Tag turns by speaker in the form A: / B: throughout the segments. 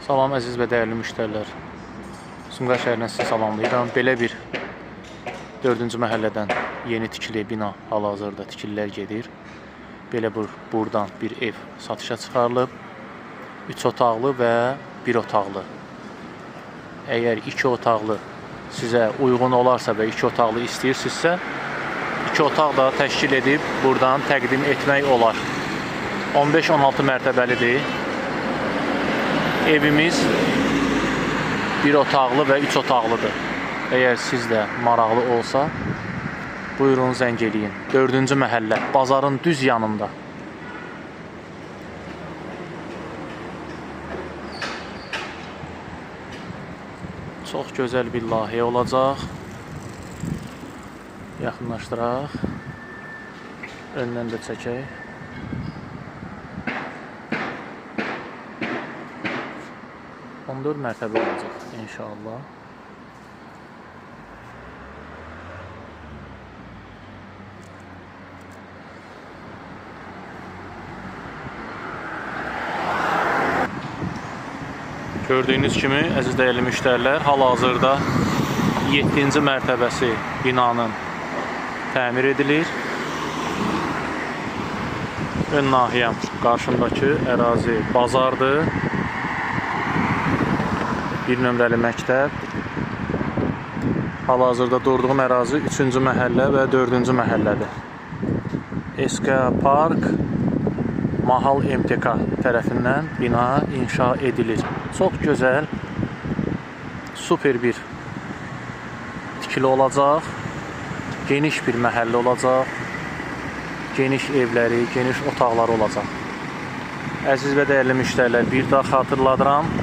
A: Salam əziz və dəyərli müştərilər. Sumqayıt şəhərindən sizi salamlayıram. Belə bir 4-cü məhəllədən yeni tikili bina hal-hazırda tikililər gedir. Belə buradan bir ev satışa çıxarılıb. 3 otaqlı və 1 otaqlı. Əgər 2 otaqlı sizə uyğun olarsa və 2 otaqlı istəyirsinizsə, 2 otaq da təşkil edib buradan təqdim etmək olar. 15-16 mərtəbəlidir. Evimiz bir otaqlı və 3 otaqlıdır. Əgər siz də maraqlı olsa, buyurun zəng eləyin. 4-cü məhəllə, bazarın düz yanında. Çox gözəl bir layihə olacaq. Yaxınlaşdıraq. Öndən də çəkək. 14 mərtəbə olacaq inşallah. Gördüyünüz kimi əziz dəyərli müştərilər, hal-hazırda 7-ci mərtəbəsi binanın təmir edilir. Ön nahiyəm qarşımdakı ərazi bazardır. 1 nömrəli məktəb. Hal-hazırda durduğum ərazi 3-cü məhəllə və 4-cü məhəllədir. SK Park Mahal MTK tərəfindən bina inşa edilir. Çox gözəl, super bir tikili olacaq. Geniş bir məhəllə olacaq. Geniş evləri, geniş otaqları olacaq. Əziz və dəyərli müştərilər, bir daha xatırladıram.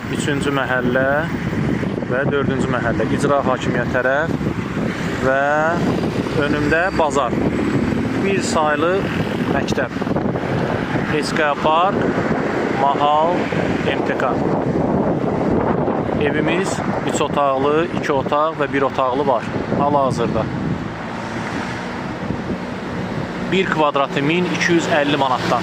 A: 3-cü məhəllə və 4-cü məhəllə icra hakimiyyət tərəf və önümdə bazar. Bir saylı məktəb. SK Park Mahal MTK. Evimiz 3 otaqlı, 2 otaq və 1 otaqlı var hal-hazırda. 1 kvadratı 1250 manatdan.